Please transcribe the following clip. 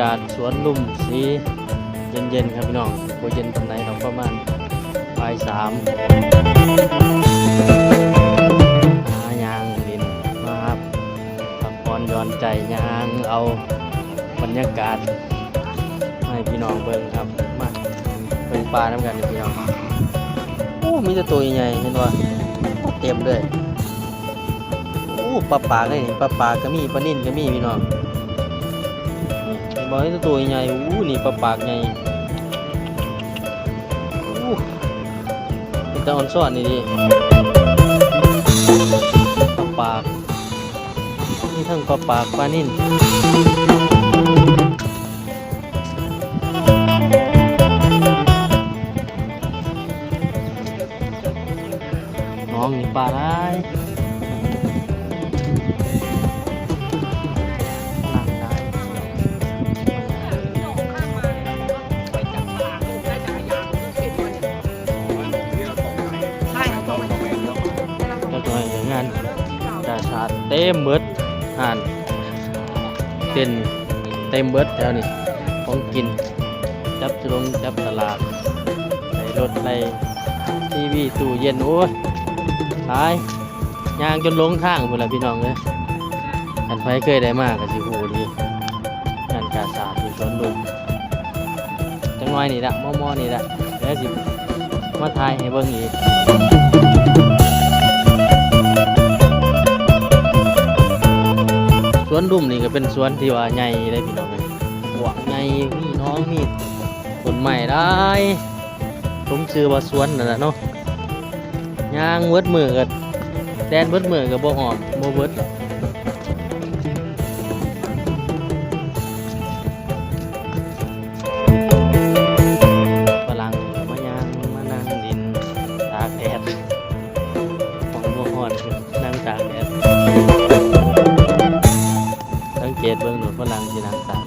ກາດສວນລຸ່ມ ສີເຢັນໆ ຄັບພີ່ນ້ອງ, ບໍ່ເຢັນປານໃດດອກ, ປະມານບ່າຍສາມ. ຫາຍ່າງຫຼິ້ນ ມາພັກຜ່ອນຢ່ອນໃຈ, ຍ່າງເອົາບັນຍາກາດໃຫ້ພີ່ນ້ອງເບິ່ງຄັບ. ມາເບິ່ງປ່ານຳກັນພີ່ນ້ອງ. ໂອ້ ມີແຕ່ໂຕໃຫຍ່ໆ ເຫັນບໍ່? ໂອ້ ເຕັມເລີຍ. ໂອ້ ປາປາກເດ້ນີ້, ປາປາກກະມີ, ປານິນກະມີພີ່ນ້ອງ. ເຫັນບໍ່? ມີແຕ່ໂຕໃຫຍ່. ໂອ້ ນີ້ປາປາກໃຫຍ່. ໂອ້ ເປັນຕາອອນຊອນອີ່ຫຼີ. ປາປາກ, ມີທັງປາປາກ, ປານິນ. ໜອງນີ້ປາຫຼາຍ. ຈັກໜ້ອຍກໍງານກາຊາດເຕັມເບິດ, ຮ້ານເຕັ້ນເຕັມເບິດແຖວນີ້, ຂອງກິນ ຈັບສະຫຼົງຈັບສະຫຼາກ, ໄລ່ລົດໄລ່ທີວີ ຕູ້ເຢັນ, ໂອ້ຍ ຫຼາຍ. ຍ່າງຈົນຫຼົງທາງພຸ້ນລະພີ່ນ້ອງເອີຍ. ຄັນໃຜເຄີຍໄດ້ມາກໍຊິຮູ້ດີ, ງານກາຊາດຢູ່ສວນລຸມ. ຈັກໜ້ອຍນີ້ລະ ມໍ່ໆນີ້ລະ ດຽວຊິມາຖ່າຍໃຫ້ເບິ່ງອີກ. ສວນລຸມນີ້ກໍເປັນສວນທີ່ວ່າໃຫຍ່ເດ້ພີ່ນ້ອງເອີຍ, ກວ້າງໃຫຍ່, ມີໜອງ ມີຕົ້ນໄມ້ຫຼາຍ. ສົມຊື່ວ່າສວນນັ້ນລະເນາະ, ຍ່າງເບິດມື້ກໍ ແລ່ນເບິດມື້ກໍບໍ່ອ້ອມ ບໍ່ເບິດ. ຝຣັ່ງມາຍ່າງ ມານັ່ງຫຼິ້ນຕາກແດດ, ຂອງບໍ່ຮ້ອນ ນັ່ງຕາກແດດ. ສັງເກດເບິ່ງໂລດ, ຝຣັ່ງຊິນັ່ງຕາກ